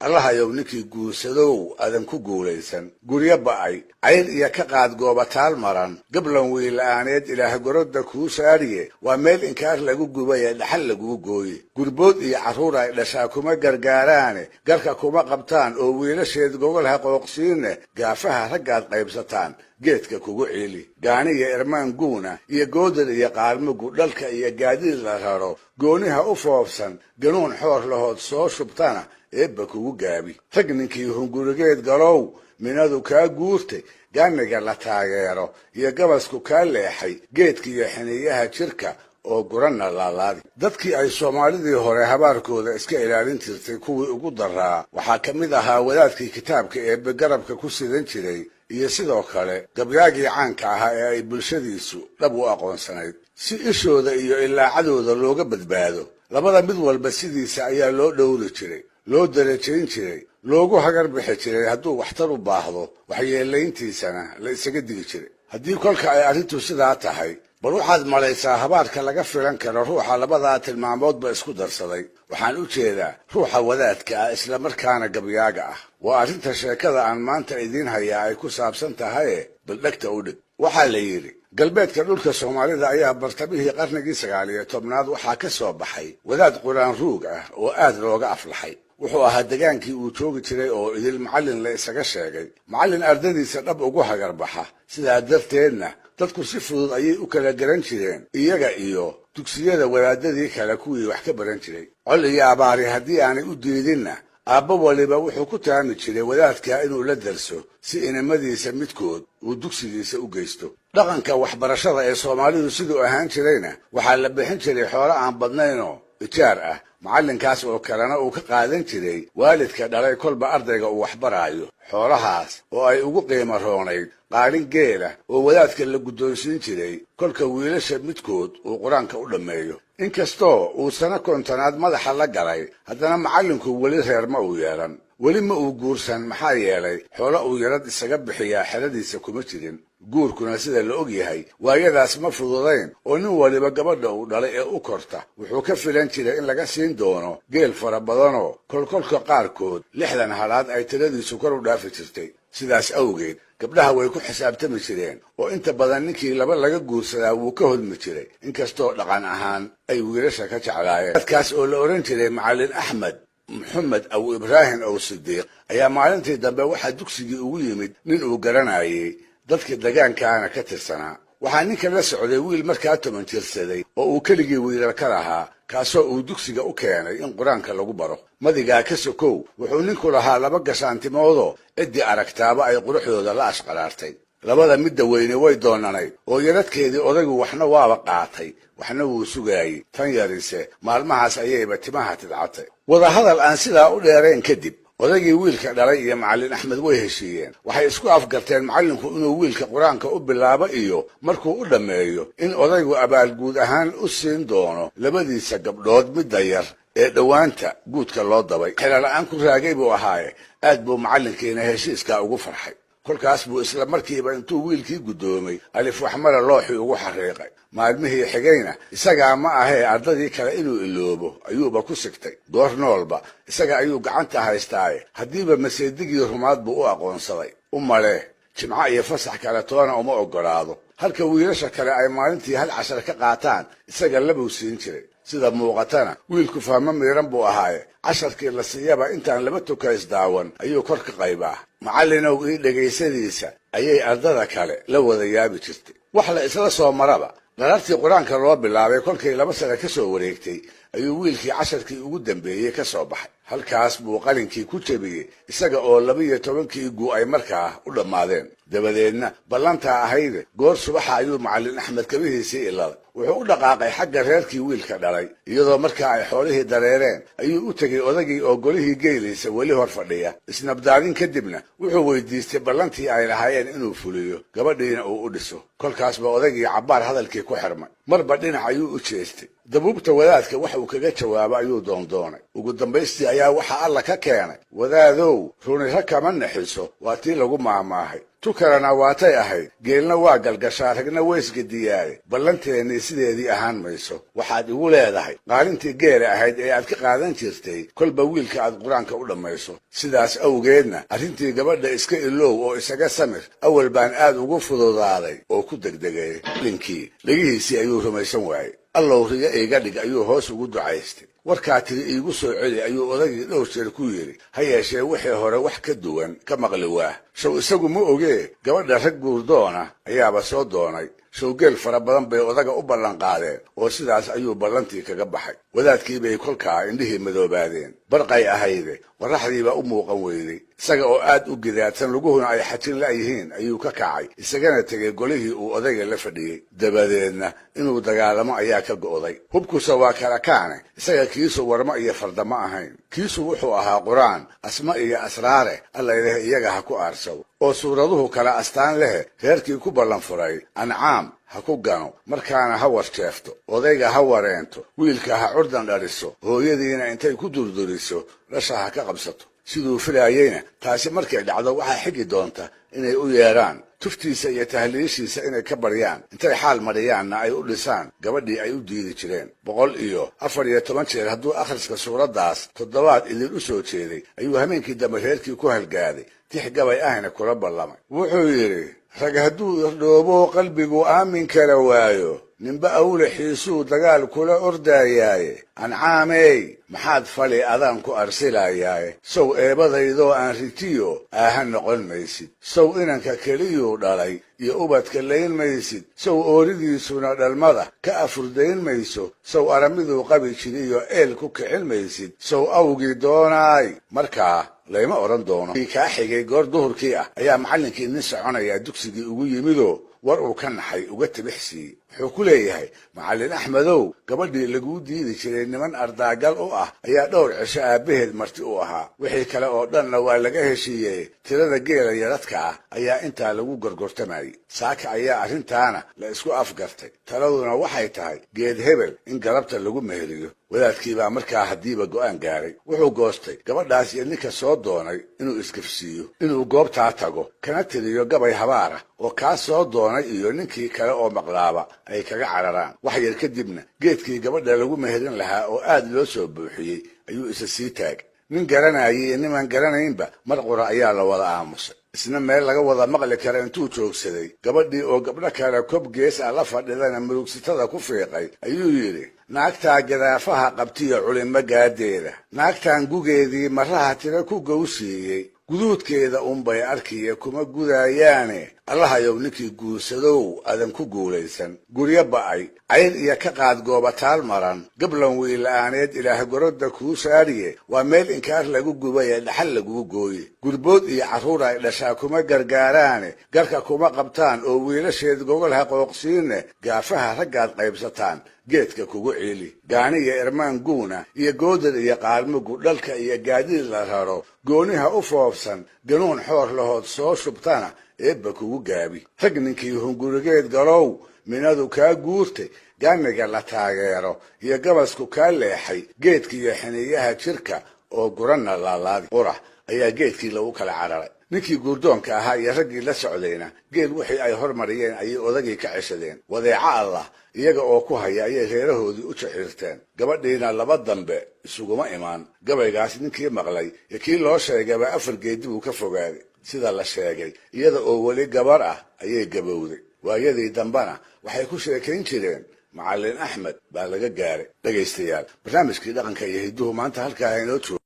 Allahayow, ninkii guursadow adan ku guulaysan, guryo ba'ay, cayr iyo ka qaad goobataal maran, gablan wiila'aaneed Ilaah gorodda kuu saariye, waa meel inkaar lagu gubaye dhaxal laguu gooye. Gurbood iyo carruur ay dhashaa kuma gargaaraane, garka kuma qabtaan oo wiilasheed gogol ha qooqsiine, gaafaha raggaad qaybsataan geedka kugu ciili. Gaani iyo irmaan guuna iyo goodal iyo qaarmugu, dhalka iyo gaadiid la raro gooniha u foofsan, ganuun xoor lahood soo shubtana eebba kugu gaabi. Rag ninkii hungurigeed galow, minadu kaa guurtay, gaaniga la taageero iyo gabasku kaa leexay, geedka iyo xiniyaha jirka oo guranna laalaadi. Dadkii ay Soomaalidii hore habaarkooda iska ilaalin jirtay kuwii ugu daraa waxaa ka mid ahaa wadaadkii kitaabka eebbe garabka ku sidan jiray iyo sidoo kale gabyaagii caanka ahaa ee ay bulshadiisu dhab u aqoonsanayd. Si ishooda iyo ilaacadooda looga badbaado, labada mid walba sidiisa ayaa loo dhowri jiray, loo darajayn jiray, loogu hagar bixi jiray hadduu waxtar u baahdo, waxyeelayntiisana la isaga digi jiray. Haddii kolka ay arrintu sidaa tahay, bal waxaad malaysaa habaarka laga filan karo ruuxa labadaa tilmaamoodba isku darsaday. Waxaan u jeedaa ruuxa wadaadka ah isla markaana gabyaaga ah. Waa arrinta sheekada aan maanta idiin hayaa ay ku saabsan tahaye, bal dhegta u dhig. Waxaa la yidhi, galbeedka dhulka Soomaalida ayaa bartamihii qarnigii 19aad waxaa ka soo baxay wadaad qur-aan ruug ah oo aad looga aflaxay. Wuxuu ahaa degaankii uu joogi jiray oo idil macallin la isaga sheegay, macallin ardadiisa dhab ugu hagarbaxa. Sidaa darteedna dadku si fudud ayay u kala garan jireen iyaga iyo dugsiyada wadaadadii kale kuwii wax ka baran jiray. Col iyo abaari haddii aanay u diidinna, aabbo waliba wuxuu ku taami jiray wadaadkaa inuu la darso si inamadiisa midkood uu dugsigiisa u geysto. Dhaqanka waxbarashada ee Soomaalidu siduu ahaan jirayna, waxaa la bixin jiray xoolo aan badnaynoo ijaar ah, macallinkaas oo kalena uu ka qaadan jiray waalidka dhalay kolba ardayga uu waxbaraayo. Xoolahaas oo ay ugu qiimo roonayd qaalin geela oo wadaadka la guddoonsiin jiray kolka wiilasha midkood uu qur-aanka u dhammeeyo. Inkastoo uu sano 50aad madaxa la galay, haddana macallinku weli reer ma uu yeelan, weli ma uu guursan, maxaa yeelay xoolo uu yarad isaga bixiyaa xeradiisa kuma jirin. Guurkuna, sida la og yahay, waayadaas ma fududayn, oo nin waliba gabadha uu dhalay ee u korta wuxuu ka filan jiray in laga siin doono geel fara badanoo kolkolka qaarkood 60 halaad ay tiradiisu kor u dhaafi jirtay. Sidaas awgeed gabdhaha way ku xisaabtami jireen, oo inta badan ninkii laba laga guursadaa wuu ka hodmi jiray, inkastoo dhaqan ahaan ay wiilasha ka jeclaayeen. Dadkaas oo la odhan jiray Macallin Axmed Maxamed Aw Ibraahim Ow Sidiiq ayaa maalintii dambe waxaa dugsigii ugu yimid nin uu garanayay, dadka degaankaana ka tirsanaa. Waxaa ninka la socday wiil markaa 10 jirsaday oo uu keligii wiilal ka lahaa, kaasoo uu dugsiga u keenay in qur-aanka lagu baro. Madigaa ka sokow, wuxuu ninku lahaa laba gashaantimoodoo ciddii aragtaaba ay quruxdooda la ashqaraartay. Labada midda weyne way doonanayd, oo yaradkeedii odaygu waxna waaba qaatay, waxna wuu sugaayey. Tan yarise maalmahaas ayayba timaha tidcatay. Wadahadal aan sidaa u dheerayn kadib, odaygii wiilka dhalay iyo Macallin Axmed way heshiiyeen. Waxay isku afgarteen macallinku inuu wiilka qur-aanka u bilaabo iyo markuu u dhammeeyo in odaygu abaalguud ahaan u siin doono labadiisa gabdhood midda yar ee dhowaanta guudka loo dabay. Xelala'aan ku raagay buu ahaaye, aad buu macallinkiina heshiiskaa ugu farxay. Kolkaas buu isla markiiba intuu wiilkii guddoomay alif waxmara looxii ugu xariiqay. Maalmihii xigayna isagaa ma ahee ardadii kale inuu iloobo ayuuba ku sigtay. Goor noolba isaga ayuu gacanta haystaaye, haddiiba maseedigii rumaad buu u aqoonsaday. U malee jimco iyo fasax kale toona uma oggolaado. Halka wiilasha kale ay maalintii hal cashar ka qaataan, isaga labuu siin jiray. Sida muuqatana wiilku fahmo miiran buu ahaaye, casharkii la siiyaba intaan laba tukays daawan ayuu kor ka qaybaa. Macallinow ii dhegaysadiisa ayay ardada kale la wada yaabi jirtay. Wax la isla soo maraba, qarartii qur-aanka loo bilaabay kolkay 2 sano ka soo wareegtay ayuu wiilkii casharkii ugu dambeeyey ka soo baxay. Halkaas buu qalinkii ku jebiyey, isaga oo 12kii guu ay markaa u dhammaadeen. Dabadeedna ballantaa ahayde, goor subaxa ayuu Macallin Axmed kabihiisii iladay. Wuxuu u dhaqaaqay xagga reerkii wiilka dhalay. Iyadoo markaa ay xoolihii dareereen ayuu u tegey odagii oo golihii geelaysa weli hor fadhiya. Isnabdaadin kadibna wuxuu weydiistay ballantii ay lahaayeen inuu fuliyo, gabadhiina uu u dhiso. Kolkaasba odagii cabbaar hadalkii ku xirmay, marba dhinac ayuu u jeestay. Dabuubta wadaadka wax uu kaga jawaabo ayuu doondoonay. Ugu dambaystii ayaa waxa Alla ka keenay: "Wadaadow, runiro kama naxiso, waa tii lagu maahmaahay." Tu kalena waatay ahayd, geelna waa galgashaa, ragna waysgediyaaye, ballanteennii sideedii ahaan mayso. Waxaad igu leedahay qaalintii geela ahayd ee aad ka qaadan jirtay kolba wiilka aad qur-aanka u dhammayso. Sidaas awgeedna arrintii gabadha iska ilow oo isaga samir. Awal baan aad ugu fududaaday oo ku degdegay. Linkii dhegihiisii ayuu rumaysan waayey. "Allow riga iiga dhig," ayuu hoos ugu ducaystay. "Warkaa tiri iigu soo celi," ayuu odagii dhowr jeer ku yidhi. Ha yeeshee wixii hore wax ka duwan ka maqli waa. Show isagu ma ogee, gabadha rag guurdoona ayaaba soo doonay. Showgeel fara badan bay odaga u ballanqaadeen, oo sidaas ayuu ballantii kaga baxay. Wadaadkii bay kolkaa indhihii madoobaadeen. Barqay ahayde, qorraxdiibaa u muuqan weyday. Isaga oo aad u gidaadsan, luguhuna ay xajin la'yihiin, ayuu ka kacay, isagana tegey golihii uu odayga la fadhiyey. Dabadeedna inuu dagaalamo ayaa ka go'day. Hubkuse waa kala kaane, isaga kiisu warmo iyo fardamo ahayn. Kiisu wuxuu ahaa Qur-aan, asma iyo asraare. Allayleh iyaga ha ku aarsado, oo suuraduhu kala astaan lehe. Reerkii ku ballan furay Ancaam ha ku gano, markaana ha warjeefto, odayga ha wareento, wiilka ha curdan dhaliso, hooyadiina intay ku durduriso dhasha ha ka qabsato. Siduu filaayeyna taasi markay dhacdo, waxaa xigi doonta inay u yeedhaan, tuftiisa iyo tahliishiisa inay ka baryaan, intay xaal mariyaanna ay u dhisaan gabadhii ay u diidi jireen. 114 jeer hadduu akhriska suuraddaas toddobaad idin u soo jeeday, ayuu hameenkii dambe reerkii ku halgaaday, tix gabay ahna kula ballamay. Wuxuu yidhi: "Rag hadduu irdhoobo, qalbigu aamin kala waayo, ninba awlaxiisuu dagaal kula ordaayaaye, Ancaamey, maxaad fali adaan ku arsilayaaye? Sow eebadaydoo aan rijiyo aaha noqon maysid? Sow inanka keliyuu dhalay iyo ubadka layn maysid? Sow ooridiisuna dhalmada ka afurdayn mayso? Sow aramiduu qabi jiriyo eel ku kicin maysid? Sow awgii doonaay markaa layma odhan doono." Kaa xigay goor duhurkii ah ayaa macallinkii nin soconayaa dugsigii ugu yimidoo war uu ka naxay uga tibix siiyey. Wuxuu ku leeyahay: "Macallin Axmedow, gabadhii laguu diidi jiray niman ardaagal u ah ayaa dhowr cisho aabbaheed marti u ahaa. Wixii kale oo dhanna waa laga heshiiyey. Tirada geela yaradka ah ayaa intaa lagu gorgortamayey. Saaka ayaa arrintaana la isku afgartay. Taladuna waxay tahay geed hebel in galabta lagu meheriyo." Wadaadkii baa markaa haddiiba go'aan gaaray. Wuxuu goostay gabadhaas iyo ninka soo doonay inuu iskafsiiyo, inuu goobtaa tago, kana tiriyo gabay habaara oo kaa soo doonay iyo ninkii kale oo maqlaaba ay kaga cararaan. Wax yar kadibna geedkii gabadha lagu meherin lahaa oo aad loo soo buuxiyey ayuu isa sii taagay. Nin garanayay iyo nimaan garanaynba mar qura ayaa la wada aamusay. Isna meel laga wada maqli kara intuu joogsaday, gabadhii oo gabdho kale kob gees ah la fadhidana murugsitada ku fiiqay, ayuu yidhi: "Naagtaa gadaafaha qabtiyo culimo gaadeeda, naagtan gugeedii maraha tiro ku gowsiiyey, guduudkeeda unbay arkiya kuma gudayaane. Allahayow, ninkii guursadow adan ku guulaysan. Guryo ba'ay, cayr iyo ka qaad goobataal maran, gablan wiila'aaneed Ilaah gorodda kuu saariye, waa meel inkaar lagu gubaye dhaxal laguu gooye. Gurbood iyo carruur ay dhashaa kuma gargaaraane, garka kuma qabtaan oo wiilasheed gogol ha qooqsiine. Gaafaha raggaad qaybsataan geedka kugu ciili. Gaani iyo irmaan guuna iyo goodar iyo qaalmugu, dhalka iyo gaadiid la raro gooniha u foofsan, ganuun xoor lahood soo shubtana eebba kugu gaabi. Rag ninkii hungurigeed galow, minadu kaa guurtay, gaamiga la taageero iyo gabasku kaa leexay, geedka iyo xiniyaha jirka oo guranna laalaadi." Qurax ayaa geedkii lagu kala cararay. Ninkii guurdoonka ahaa iyo raggii la socdayna geel wixii ay hormariyeen ayay odagii ka ceshadeen. Wadeeco Allah iyaga oo ku haya ayay reerahoodii u jaxiirteen. Gabadhiina laba dambe isuguma imaan. Gabaygaas ninkii maqlay iyo kii loo sheegayba afar geedi buu ka fogaaday. Sida la sheegay, iyada oo weli gabar ah ayay gabowday. Waayadii dambena waxay ku sheekayn jireen Macallin Axmed baa laga gaaray. Dhegaystayaal, barnaamijkii dhaqanka iyo hidduhu maanta halkaa inoo joogo.